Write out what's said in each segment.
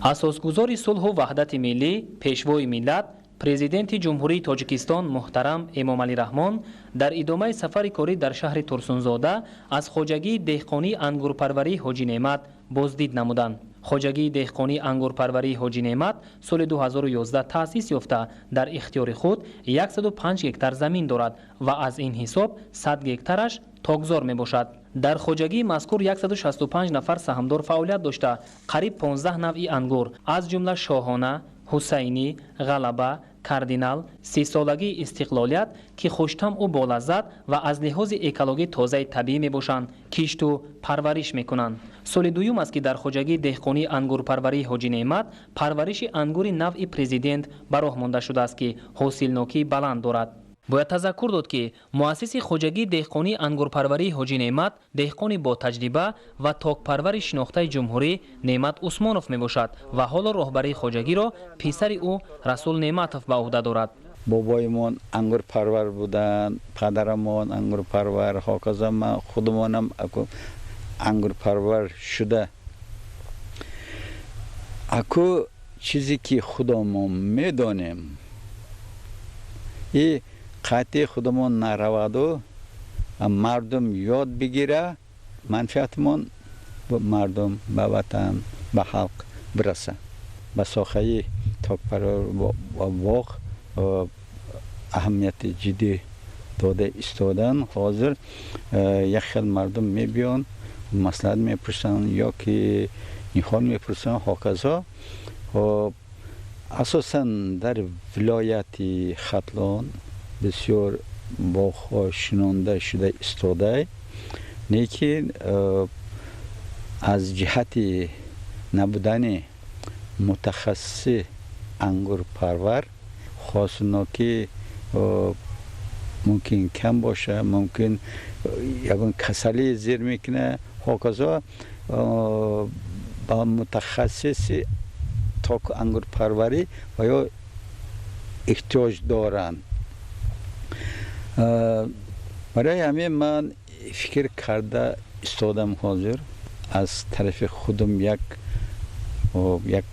Асосгузори сулҳу ваҳдати миллӣ, Пешвои миллат, Президенти Ҷумҳурии Тоҷикистон муҳтарам Эмомалӣ Раҳмон дар идомаи сафари корӣ дар шаҳри Турсунзода аз хоҷагии деҳқонии ангурпарварии Ҳоҷи Неъмат боздид намуданд. Хоҷагии деҳқонии ангурпарварии Ҳоҷи Неъмат соли 2011 таъсис ёфта, дар ихтиёри худ 105 гектар замин дорад ва аз ин ҳисоб 100 гектараш токзор мебошад. Дар хоҷагии мазкур 165 нафар саҳмдор фаъолият дошта, қариб 15 навъи ангур, аз ҷумла шоҳона, ҳусайнӣ, ғалаба, кардинал, 30-солагии истиқлолият, ки хуштамъу болаззат ва аз лиҳози экологӣ тозаи табиӣ мебошанд, кишту парвариш мекунанд. Соли дуюм аст, ки дар хоҷагии деҳқонии ангурпарварии Ҳоҷи Неъмат парвариши ангури навъи Президент ба роҳ монда шудааст, ки ҳосилнокии баланд дорад. Бояд тазаккур дод, ки муассиси хоҷагии деҳқонии ангурпарварии Ҳоҷи Неъмат деҳқони ботаҷриба ва токпарвари шинохтаи ҷумҳурӣ Неъмат Усмонов мебошад ва ҳоло роҳбарии хоҷагиро писари ӯ Расул Неъматов ба уҳда дорад. Бобоимон ангурпарвар буданд, падарамон ангурпарвар, ҳоказо ман худумонам ангурпарвар шуда. Аку чизе ки худомон медонем и қатъи худамон нараваду мардум ёд бигира, манфиатмон ба мардум, ба ватан, ба халқ бираса. Ба соҳаи токпарвар ва боғ аҳамияти ҷиддӣ дода истодан. Ҳозир як хел мардум мебиёнд, маслиҳат мепурсанд ё ки ниҳол мепурсанд, ҳоказо. Асосан дар вилояти Хатлон бисёр боғҳо шинонда шуда истодай, лекин аз ҷиҳати набудани мутахассиси ангурпарвар ҳосилнокӣ мумкин кам боша, мумкин ягон касалӣ зер мекуна, ҳоказо. Ба мутахассиси току ангурпарварӣ ва ё эҳтиёҷ доранд. Барои ҳамин ман фикр карда истодам, ҳозир аз тарафи худам як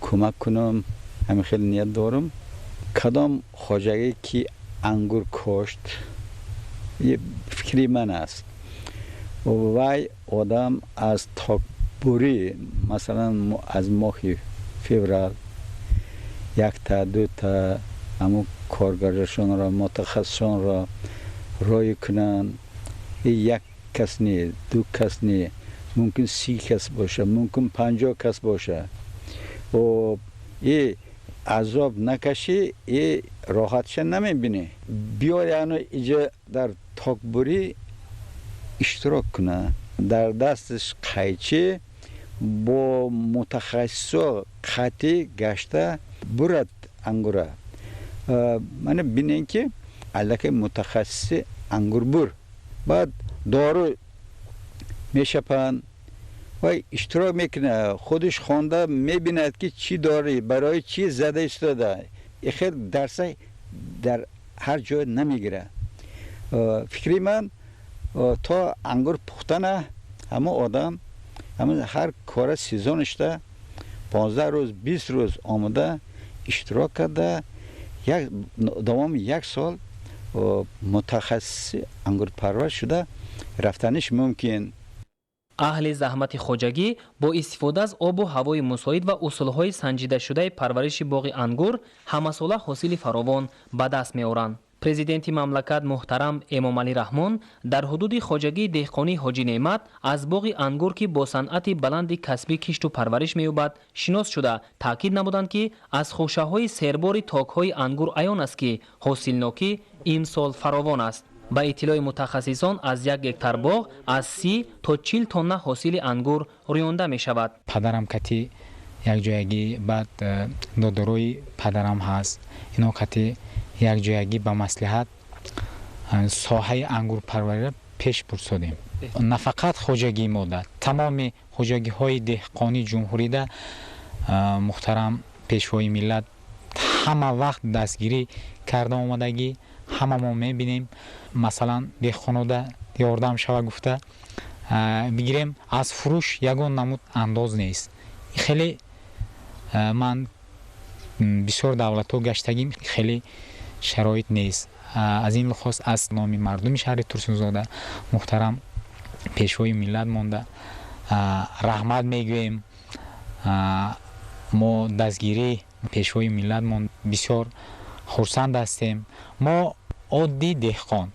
кӯмак кунам, ҳамин хел ният дорам. Кадом хоҷагӣ ки ангур кошт, фикри ман аст, вай одам аз токбурӣ, масалан, аз моҳи феврал якта дута ҳамун коргарашонро, мутахассисонро рой кунанд. Як кас не, ду кас не, мумкин 30 кас боша, мумкин 50 кас боша. И азоб накашӣ и роҳатша намебинӣ. Биёяну иҷа дар токбурӣ иштирок куна, дар дасташ қайчи, бо мутахассисо қатъӣ гашта бурад ангура. Мана бинем, ки аллакай мутахассиси ангурбур, баъд дору мешапанд ва иштирок мекунад, худаш хонда мебинад, ки чӣ дорӣ, барои чӣ зада истода. Хел дарса дар ҳар ҷой намегирад. Фикри ман, то ангур пухтана ҳамон одам ҳамин ҳар кора сезонашда 15 рӯз, 20 рӯз омода иштирок карда, як давоми як сол мутахассиси ангурпарвар шуда рафтаниш мумкин. Аҳли заҳмати хоҷагӣ бо истифода аз обу ҳавои мусоид ва усулҳои санҷидашудаи парвариши боғи ангур ҳамасола ҳосили фаровон ба даст меоранд. Президенти мамлакат муҳтарам Эмомалӣ Раҳмон дар ҳудуди хоҷагии деҳқонии Ҳоҷи Неъмат аз боғи ангур, ки бо санъати баланди касбӣ кишту парвариш меёбад, шинос шуда, таъкид намуданд, ки аз хӯшаҳои сербори токҳои ангур аён аст, ки ҳосилнокӣ имсол фаровон аст. Ба иттилои мутахассисон, аз як гектар боғ аз 30 то 40 тонна ҳосили ангур рӯёнда мешавад. Падарам кати якҷоягӣ, баъд додарои падарам ҳаст, ино кати якҷоягӣ ба маслиҳат соҳаи ангурпарвариро пеш бурсодем. На фақат хоҷагии мода, тамоми хоҷагиҳои деҳқонии ҷумҳурида муҳтарам Пешвои миллат ҳама вақт дастгирӣ карда омадагӣ. Ҳама мо мебинем, масалан, деҳқонода ёрдам шава гуфта бигирем, аз фурӯш ягон намуд андоз нест. Хеле Ман бисёр давлатҳо гаштагим, хеле шароит нест. Аз ин лиҳоз аз номи мардуми шаҳри Турсунзода муҳтарам пешвои миллат монда раҳмат мегӯем. Мо дастгирии пешвои миллат мон бисёр хурсанд ҳастем. Мо оддӣ деҳқон,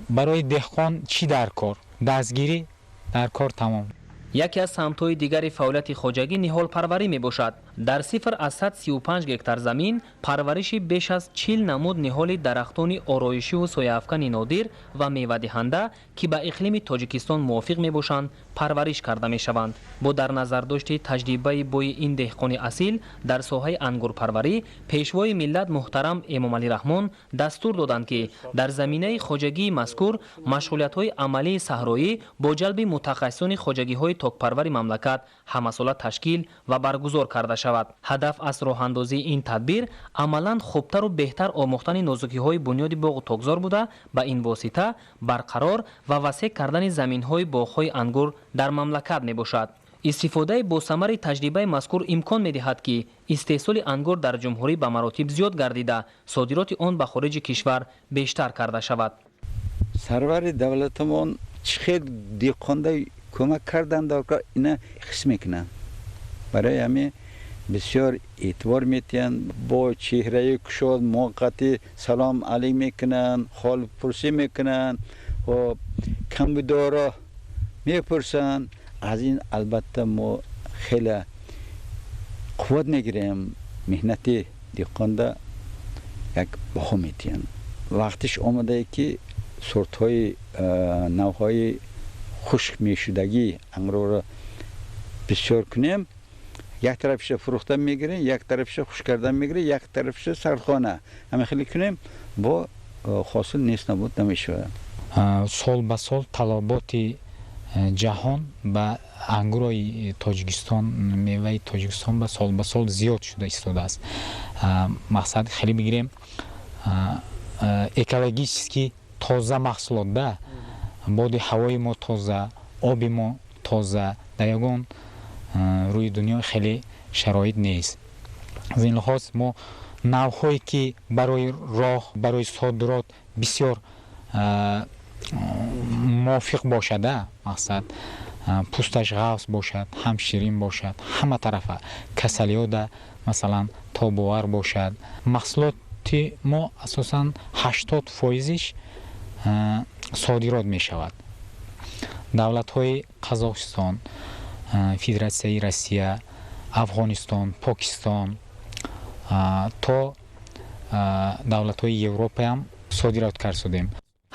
барои деҳқон чӣ дар кор? Дастгирӣ дар кор, тамом. Яке аз самтҳои дигари фаъолияти хоҷагӣ ниҳолпарварӣ мебошад. Дар 0,35 гектар замин парвариши беш аз 40 намуд ниҳоли дарахтони ороишиву сояафкани нодир ва мевадиҳанда, ки ба иқлими Тоҷикистон мувофиқ мебошанд, парвариш карда мешаванд. Бо дар назардошти таҷрибаи бои ин деҳқони асил дар соҳаи ангурпарварӣ, пешвои миллат муҳтарам Эмомалӣ Раҳмон дастур доданд, ки дар заминаи хоҷагии мазкур машғулиятҳои амалии саҳроӣ бо ҷалби мутахассисони хоҷагиҳои токпарвари мамлакат ҳамасола ташкил ва баргузор карда шавад. Ҳадаф аз роҳандозии ин тадбир амалан хубтару беҳтар омӯхтани нозукиҳои бунёди боғу токзор буда, ба ин восита барқарор ва васеъ кардани заминҳои боғҳои ангур дар мамлакат мебошад. Истифодаи босамари таҷрибаи мазкур имкон медиҳад, ки истеҳсоли ангур дар ҷумҳурӣ ба маротиб зиёд гардида, содироти он ба хориҷи кишвар бештар карда шавад. Сарвари давлатамон чӣ хел деҳқонда кӯмак карданд, ина ҳис мекунанд. Барои ҳамин бисёр эътибор метиҳанд, бо чеҳраи кушод муваққатӣ салом алейк мекунанд, ҳолпурсӣ мекунанд, камбудоро мепурсанд. Аз ин албатта мо хеле қувват мегирем. Меҳнати деҳқонда як баҳо метиҳанд. Вақтиш омадае, ки сортҳои навҳои хушк мешудагӣ ангурро бисёр кунем. Як тарафиша фурӯхта мегирем, як тарафиша хушк кардан мегирем, як тарафиша сардхона. Ҳама хеле кунем, бо ҳосил нест набуд намешавад. Сол ба сол талаботи ҷаҳон ба ангурои Тоҷикистон, меваи Тоҷикистон ба сол ба сол зиёд шуда истодааст. Мақсад хеле бигирем, экологически тоза маҳсулот да, боди ҳавои мо тоза, оби мо тоза, дар ягон рӯи дунё хеле шароит нест. Аз ин лиҳоз мо навъҳое, ки барои роҳ, барои содирот бисёр мувофиқ бошада, мақсад пӯсташ ғафз бошад, ҳам ширин бошад, ҳама тарафа касалиёда масалан тобовар бошад. Маҳсулоти мо асосан 80 фоизиш содирот мешавад. Давлатҳои Қазоқистон, Федератсияи Россия, Афғонистон, Покистон то давлатҳои Европаам содирот кард.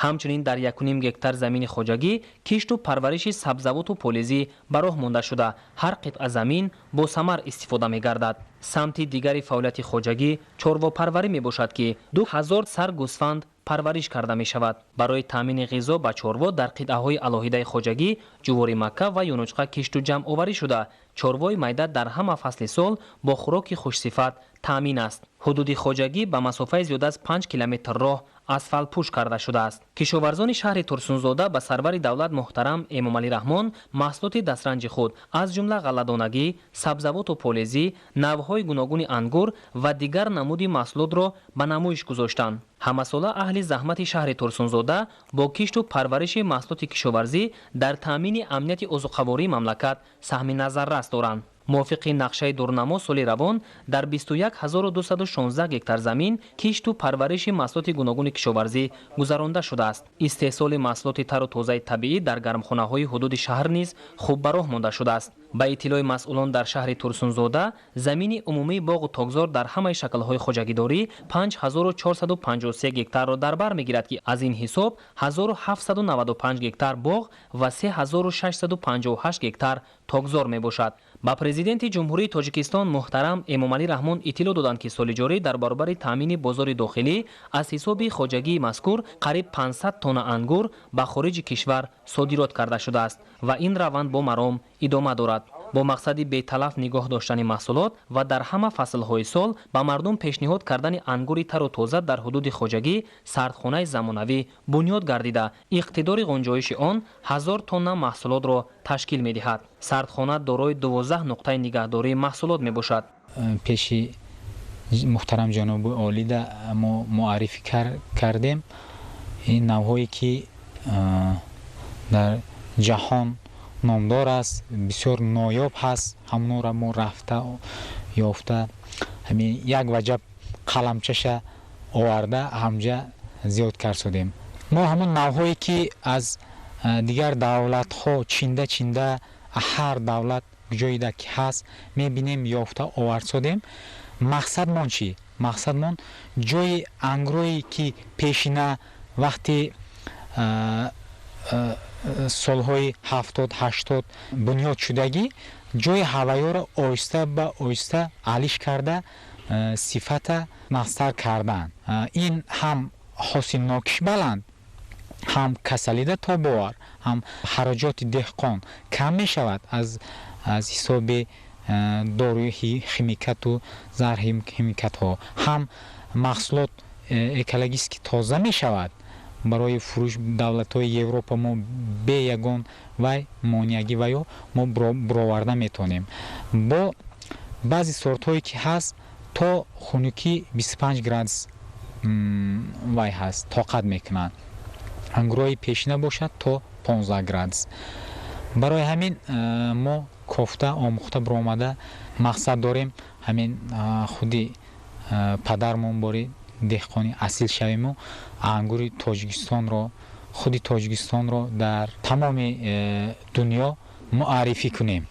Ҳамчунин дар 1,5 гектар замини хоҷагӣ кишту парвариши сабзавоту полезӣ ба роҳ монда шуда, ҳар қитъа замин бо самар истифода мегардад. Самти дигари фаъолияти хоҷагӣ чорвопарварӣ мебошад, ки 2000 сар гӯсфанд парвариш карда мешавад. Барои таъмини ғизо ба чорво дар қитъаҳои алоҳидаи хоҷагӣ ҷувори макка ва юнучқа кишту ҷамъоварӣ шуда, чорвои майда дар ҳама фасли сол бо хӯроки хушсифат таъмин аст. Ҳудуди хоҷагӣ ба масофаи зиёда аз 5 километр роҳ асфалтпӯш карда шудааст. Кишоварзони шаҳри Турсунзода ба сарвари давлат муҳтарам Эмомалӣ Раҳмон маҳсулоти дастранҷи худ, аз ҷумла ғалладонагӣ, сабзавоту полезӣ, навъҳои гуногуни ангур ва дигар намуди маҳсулотро ба намоиш гузоштанд. Ҳамасола аҳли заҳмати шаҳри Турсунзода бо кишту парвариши маҳсулоти кишоварзӣ дар таъмини амнияти озуқавории мамлакат саҳми назаррас доранд. Мувофиқи нақшаи дурнамо, соли равон дар 21 216 гектар замин кишту парвариши маҳсулоти гуногуни кишоварзӣ гузаронда шудааст. Истеҳсоли маҳсулоти тару тозаи табиӣ дар гармхонаҳои ҳудуди шаҳр низ хуб ба роҳ монда шудааст. Ба иттилои масъулон, дар шаҳри Турсунзода замини умумии боғу токзор дар ҳамаи шаклҳои хоҷагидорӣ 5453 гектарро дар бар мегирад, ки аз ин ҳисоб 1795 гектар боғ ва 3658 гектар токзор мебошад. Ба Президенти Ҷумҳурии Тоҷикистон муҳтарам Эмомалӣ Раҳмон иттилоъ доданд, ки соли ҷорӣ дар баробари таъмини бозори дохилӣ аз ҳисоби хоҷагии мазкур қариб 500 тонна ангур ба хориҷи кишвар содирот карда шудааст ва ин раванд бо маром идома дорад. Бо мақсади беталаф нигоҳ доштани маҳсулот ва дар ҳама фаслҳои сол ба мардум пешниҳод кардани ангури тару тоза дар ҳудуди хоҷагӣ сардхонаи замонавӣ бунёд гардида, иқтидори ғунҷоиши он 1000 тонна маҳсулотро ташкил медиҳад. Сардхона дорои 12 нуқтаи нигаҳдории маҳсулот мебошад. Пеши муҳтарам ҷаноби олида мо муаррифӣ кардем ин навъҳое ки дар ҷаҳон номдор аст, бисёр ноёб ҳаст. Ҳамонро мо рафта ёфта, ҳамин як ваҷаб қаламчаша оварда ҳамҷа зиёд кард содем. Мо ҳамон навъҳое ки аз дигар давлатҳо чинда чинда ҳар давлат ҷоида ки ҳаст мебинем, ёфта овард содем. Мақсадмон чӣ? Мақсадмон ҷои ангурое ки пешина вақти солҳои 70-80 бунёд шудагӣ, ҷои ҳавайёро оҳиста ба оҳиста алиш карда, сифата нағзтар кардаанд. Ин ҳам ҳосилнокиш баланд, ҳам касалида тобовар, ҳам хароҷоти деҳқон кам мешавад аз ҳисоби доруи химикату зархимикатҳо, ҳам маҳсулот экологически тоза мешавад. Барои фурӯш давлатҳои Европа мо бе ягон вай монеагӣ ва ё мо буроварда метавонем. Бо баъзе сортҳое ки ҳаст, то хунукӣ 25 градус вай ҳаст, тоқат мекунанд. Ангурҳои пешина бошад то 15 градус. Барои ҳамин мо кофта омӯхта биромада мақсад дорем ҳамин худи падармон бори деҳқони асил шавему ангури Тоҷикистонро, худи Тоҷикистонро дар тамоми дунё муаррифӣ кунем.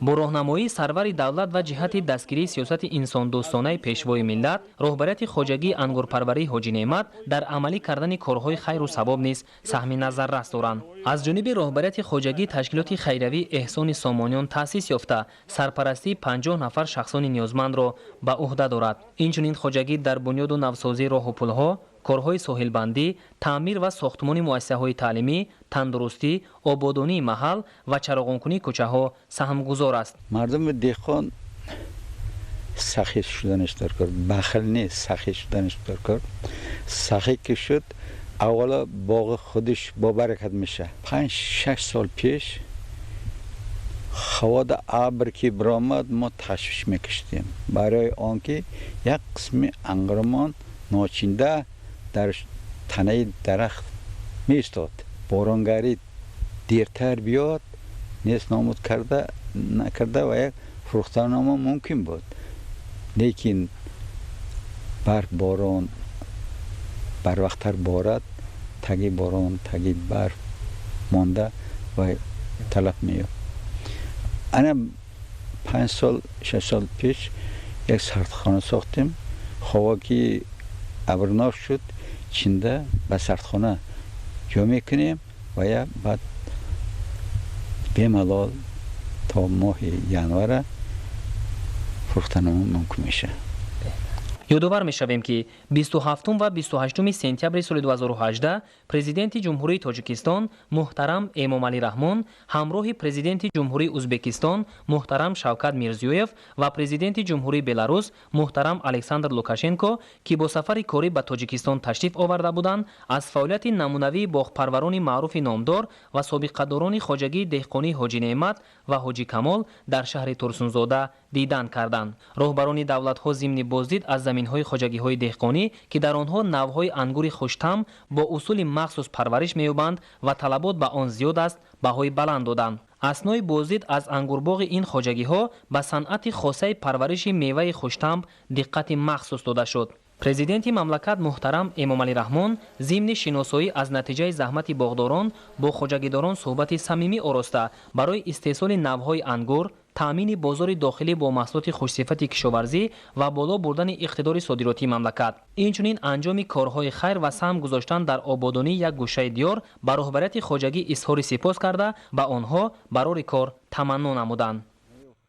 Бо роҳнамоии сарвари давлат ва ҷиҳати дастгирии сиёсати инсондӯстонаи пешвои миллат, роҳбарияти хоҷагии ангурпарварии Ҳоҷӣ Неъмат дар амалӣ кардани корҳои хайру савоб низ саҳми назаррас доранд. Аз ҷониби роҳбарияти хоҷагии ташкилоти хайравии Эҳсони Сомониён таъсис ёфта, сарпарастии 50 нафар шахсони ниёзмандро ба ӯҳда дорад. Инчунин хоҷагӣ дар бунёду навсозии роҳу пулҳо, корҳои соҳилбандӣ, таъмир ва сохтмони муассисаҳои таълимӣ, тандурустӣ, ободонии маҳал ва чароғонкунии кӯчаҳо саҳмгузор аст. Мардуми деҳқон сахӣ шуданаш дар кор, бахил нест, сахӣ шуданаш дар кор. Сахӣ ки шуд, аввало боғи худаш бобаракат меша. 5-6 сол пеш ҳавода абр ки биромад, мо ташвиш мекашидем, барои он ки як қисми ангурмон ночинда дар танаи дарахт меистод. Боронгарӣ дертар биёд, нест номуд карда накарда ва як фурӯхтаномо мумкин буд. Лекин барф, борон барвақттар борад, таги борон, таги барф монда ва талаф меёб. Ана 5 сол, 6 сол пеш як сардхона сохтем. Ҳаво ки абрнок шуд, чинда ба сардхона ҷо мекунем ва я баъд бемалол то моҳи январа фурӯхтаномо мумкин мешавад. Ёдовар мешавем, ки 27 ва 28 сентябри соли 2018 Президенти Ҷумҳурии Тоҷикистон муҳтарам Эмомалӣ Раҳмон ҳамроҳи Президенти Ҷумҳурии Узбекистон муҳтарам Шавкат Мирзиёев ва Президенти Ҷумҳурии Беларус муҳтарам Александр Лукашенко, ки бо сафари корӣ ба Тоҷикистон ташриф оварда буданд, аз фаъолияти намунавии боғпарварони маъруфи номдор ва собиқадорони хоҷагии деҳқонии Ҳоҷӣ Неъмат ва Ҳоҷӣ Камол дар шаҳри Турсунзода дидан карданд. Роҳбарони давлатҳо зимни боздид аз заминҳои хоҷагиҳои деҳқонӣ, ки дар онҳо навъҳои ангури хуштам бо усули махсус парвариш меёбанд ва талабот ба он зиёд аст, баҳои баланд доданд. Аснои боздид аз ангурбоғи ин хоҷагиҳо ба санъати хосаи парвариши меваи хуштамб диққати махсус дода шуд. Президенти мамлакат муҳтарам Эмомалӣ Раҳмон зимни шиносоӣ аз натиҷаи заҳмати боғдорон бо хоҷагидорон суҳбати самимӣ ороста, барои истеҳсоли навъҳои ангур, таъмини бозори дохилӣ бо маҳсулоти хушсифати кишоварзӣ ва боло бурдани иқтидори содиротии мамлакат, инчунин анҷоми корҳои хайр ва саҳм гузоштан дар ободонии як гӯшаи диёр ба роҳбарияти хоҷагӣ изҳори сипос карда, ба онҳо барори кор таманно намуданд.